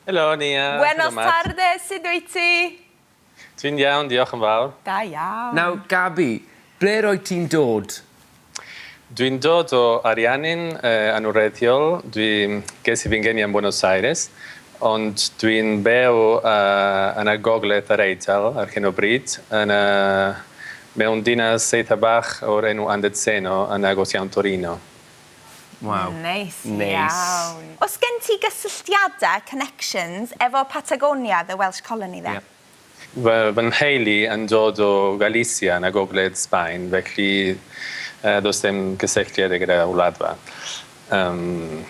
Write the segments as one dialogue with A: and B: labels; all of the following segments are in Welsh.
A: Helo, Nia.
B: Buenos
A: Helo, Matt.
B: tardes, sut wyt ti?
A: Dwi'n iawn, diolch yn fawr.
B: Da iawn.
C: Nawr, Gabi, ble roedd ti'n dod?
A: Dwi'n dod o Ariannin yn wreiddiol. Dwi, ges i fy ngeni yn Buenos Aires, ond dwi'n byw yn y gogledd yr Eidal ar hyn o bryd, yn y, mewn dinas eitha bach o'r enw Andezeno yn agos iawn Torino.
C: Waw.
B: Neis
C: Neis.
B: iawn. Oes gen ti gysylltiadau, connections, efo Patagonia, the Welsh colony there?
C: Ie.
A: Fy nheulu yn dod o Galicia yn y gogledd Sbaen, felly does dim cysylltiad gyda Wladfa. Mae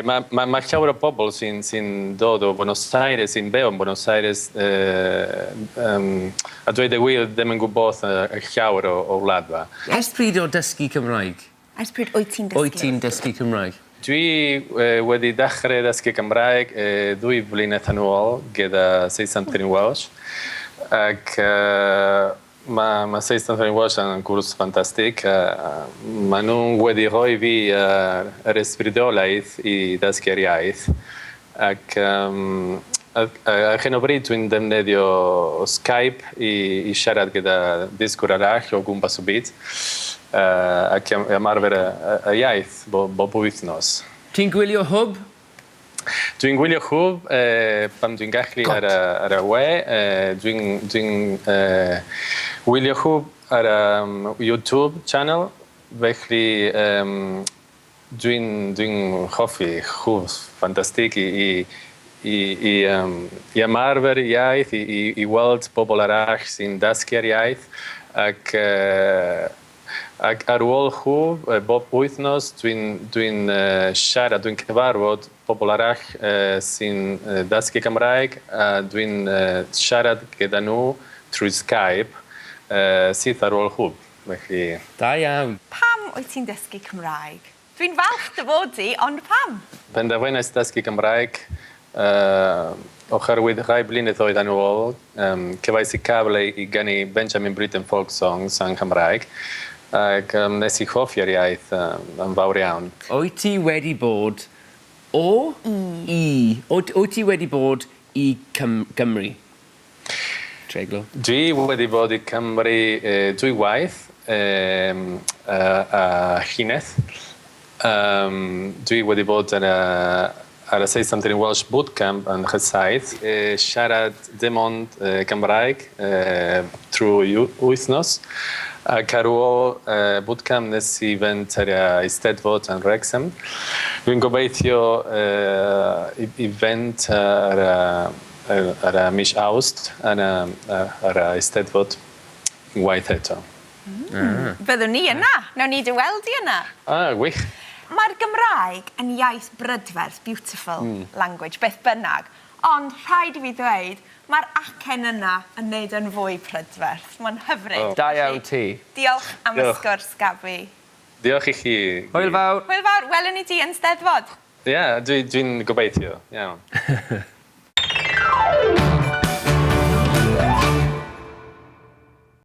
A: ma, ma llawer o bobl sy'n sy dod o Buenos Aires, sy'n byw yn Buenos Aires, a dweud y gwir ddim yn gwybod y llawer o Wladfa.
C: Ers pryd o dysgu Cymraeg?
B: Ers pryd wyt ti'n dysgu?
C: Wyt ti'n dysgu Cymraeg?
A: Dwi wedi dechrau dysgu Cymraeg 2 flynedd yn ôl gyda Say Something in Welsh. Ac mae Say Something in Welsh yn gwrs ffantastig. Maen nhw wedi rhoi fi yr ysbrydoliaeth i ddysgu'r iaith. Ac ar hyn o bryd dwi'n defnyddio Skype i siarad gyda dysgwr arall o gwmpas y byd ac ymarfer y iaith bob wythnos.
C: Ti'n gwylio Hwb?
A: Dwi'n gwylio Hwb pan dwi'n gallu ar y we. Dwi'n wylio Hwb ar y YouTube channel, felly dwi'n hoffi Hwb, ffantastig i ymarfer y iaith, i weld bobl arall sy'n dysgu'r iaith. Ac ar ôl Hwb, bob wythnos, dwi'n siarad, dwi'n cyfarfod pobl arall sy'n dysgu Cymraeg a dwi'n siarad gyda nhw trwy Skype syth ar ôl Hwb. Felly.
C: Da iawn.
B: Pam wyt ti'n dysgu Cymraeg? Dwi'n falch dy fod di, ond pam?
A: Penderfynais dysgu Cymraeg oherwydd rhai blynyddoedd yn ôl, cefais i cyfle i ganu Benjamin Britten folk songs yn Cymraeg ac nes i hoffi'r iaith yn fawr iawn.
C: Wyt ti wedi bod o?
B: I.
C: I. Wyt ti wedi bod i Gymru? Treiglo.
A: Dwi wedi bod i Cymru dwy waith a llynedd. Dwi wedi bod ar y Say Something in Welsh bootcamp yn Rosyth, siarad dim ond Cymraeg trwy wythnos. Ac ar ôl bootcamp nes i fynd ar y Eisteddfod yn Wrexham. Dwi'n gobeithio i fynd ar y mis Awst ar y Eisteddfod unwaith eto.
B: Byddwn ni yna. Nawn ni dy weld i yna.
A: Ah, wych.
B: Mae'r Gymraeg yn iaith brydferth, beautiful language, beth bynnag. Ond rhaid i fi ddweud, mae'r acen yna yn neud yn fwy prydferth. Mae'n hyfryd.
A: Oh.
C: Da iawn ti.
B: Diolch am y
A: Diolch.
B: sgwrs, Gabi.
A: Diolch i chi.
C: Hwyl fawr.
B: Hwyl fawr, welwn ni di yn Steddfod.
A: Ie, yeah, dwi'n gobeithio. Iawn.